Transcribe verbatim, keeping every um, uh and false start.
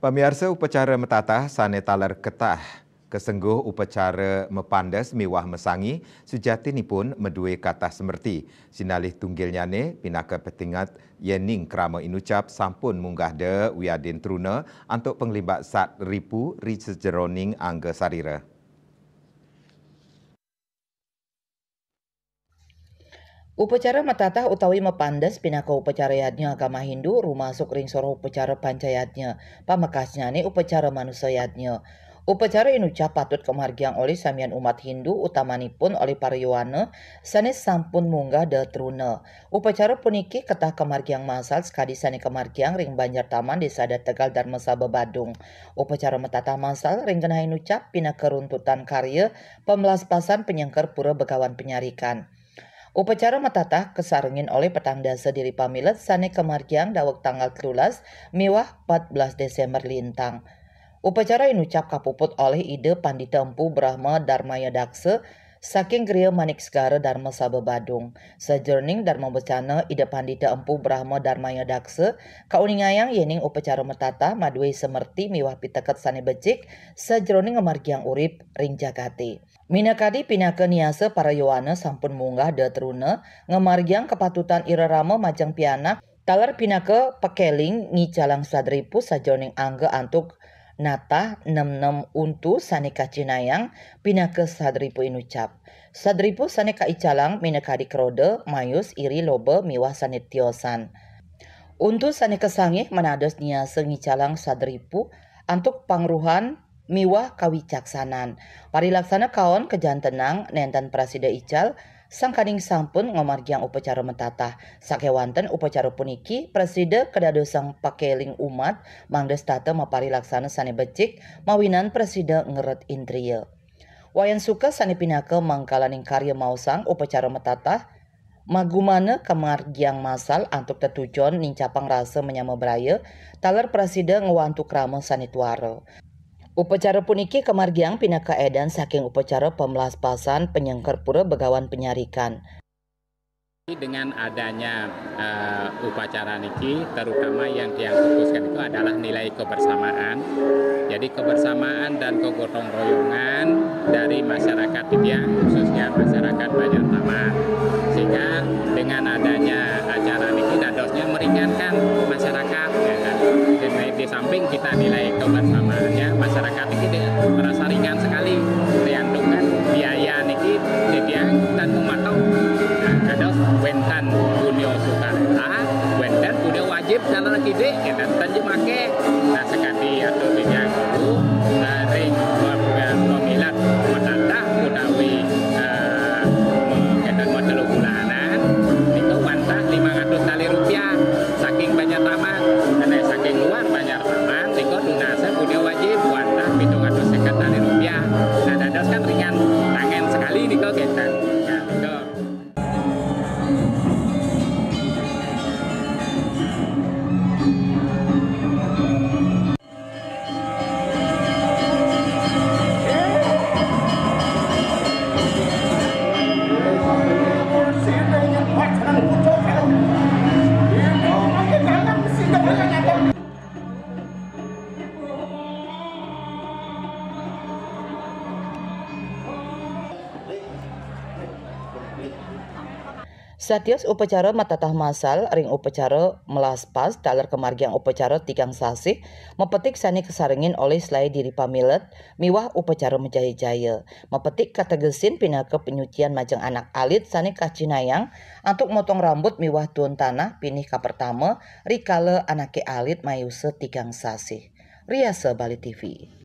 Pamiarsa, upacara matatah sane taler ketah kasengguh upacara mapandes miwah masangi, sujatinipun madue katah semerti. Sinalih tunggilnyane pinaka petinget yening krama inucap sampun munggah da wiadin truna antuk panglimbak sat ripu ri sajeroning angga sarira. Upacara matatah utawi mapandes pinaka upacara yadnya agama Hindu, rumasuk ring soroh upacara pancayadnya, pamekasnyane upacara manusa yadnya. Upacara inucap patut kamargiang olih samian umat Hindu, utamanipun olih para yowana sane sampun munggah da truna. Upacara puniki ketah kamargiang massal sakadi sane kamargiang ring Banjar Taman Desa Adat Tegal Dharma Sabha Badung. Upacara matatah massal ring genah inucap pinaka runtutan karya pamlaspasan panyengker Pura Begawan Panyarikan. Upacara matatah kasarengin olih petang dasa diri pamilet sane kamargiang daweg tanggal telulas miwah empat belas Desember lintang. Upacara inucap kapuput olih Ida Pandita Empu Brahma Darmaya Daksa saking Griya Manik Segara Dharma Sabha Badung. Sajeroning Dharma Wacana, Ida Pandita Empu Brahma Darmaya Daksa kauningayang yening upacara matatah madue semerti miwah piteket sane becik sajeroning ngamargiang urip ring jagate. Minakadi pinaka niasa para yowana sampun munggah da truna ngamargiang kapatutan irerama majeng pianak, taler pinaka pakeling ngicalang sadripu sajeroning angga antuk natah nem-nem untu sane kacinayang pinaka sadripu inucap. Sadripu sane kaicalang minakadi kroda, mayus, iri, loba miwah sane tiosan. Untu sane kasangih manados niasa ngicalang sadripu antuk pangruhan miwah kawicaksanan. Parilaksana kaon kajantenang nenten prasida ical, sangkaning sampun ngamargiang upacara matatah. Sakewanten upacara puniki prasida kadadosang pakeling umat mangda setata maparilaksana sane becik mawinan prasida ngeret indria. Wayan suka sane pinaka mangkalaning karya maosang upacara matatah magumana kamargiang massal antuk tetujon nincapang rasa manyama braya taler prasida ngwantu krama sane tuara. Upacara puniki kamargiang pinaka edan saking upacara pamlaspasan panyengker Pura Begawan Panyarikan. Dengan adanya, eh, upacara niki, terutama yang tiang fokuskan itu adalah nilai kebersamaan. Jadi, kebersamaan dan kegotong royongan dari masyarakat tiang, khususnya masyarakat Banjar Taman. Sehingga dengan adanya acara niki dadosnya meringankan masyarakat, ya kan? Dan di samping kita nilai kebersamaannya, masyarakat ini de-, merasa ringan sekali, riantukan biaya niki titiang tan mematok. Nah, kados wenten punya sukarela, wenten punya wajib taler kidik, kita tan jemake. Nah, sakadi atur titiang dulu, eh, ring pemilat matatah utawi, eh, me-, kita matelu bulanan, niku wantah lima ratus tali rupiah saking Banjar Taman, kene saking luar Banjar Taman, niku tunase punya wajib wantah pitung atus seket tali rupiah. Nah, dados kan ringan tangan sekali niku kenten. Nah, niku. Satios upacara matatah massal ring upacara melaspas taler kamargiang upacara tigang sasih, mapetik sane kasarengin olih selae diri pamilet miwah upacara majaya-jaya. Mapetik kategesin pinaka panyucian majeng anak alit sane kacinayang antuk motong rambut miwah tuun tanah pinih kapertama rikala anake alit mayusa tigang sasih. Riasa Bali T V.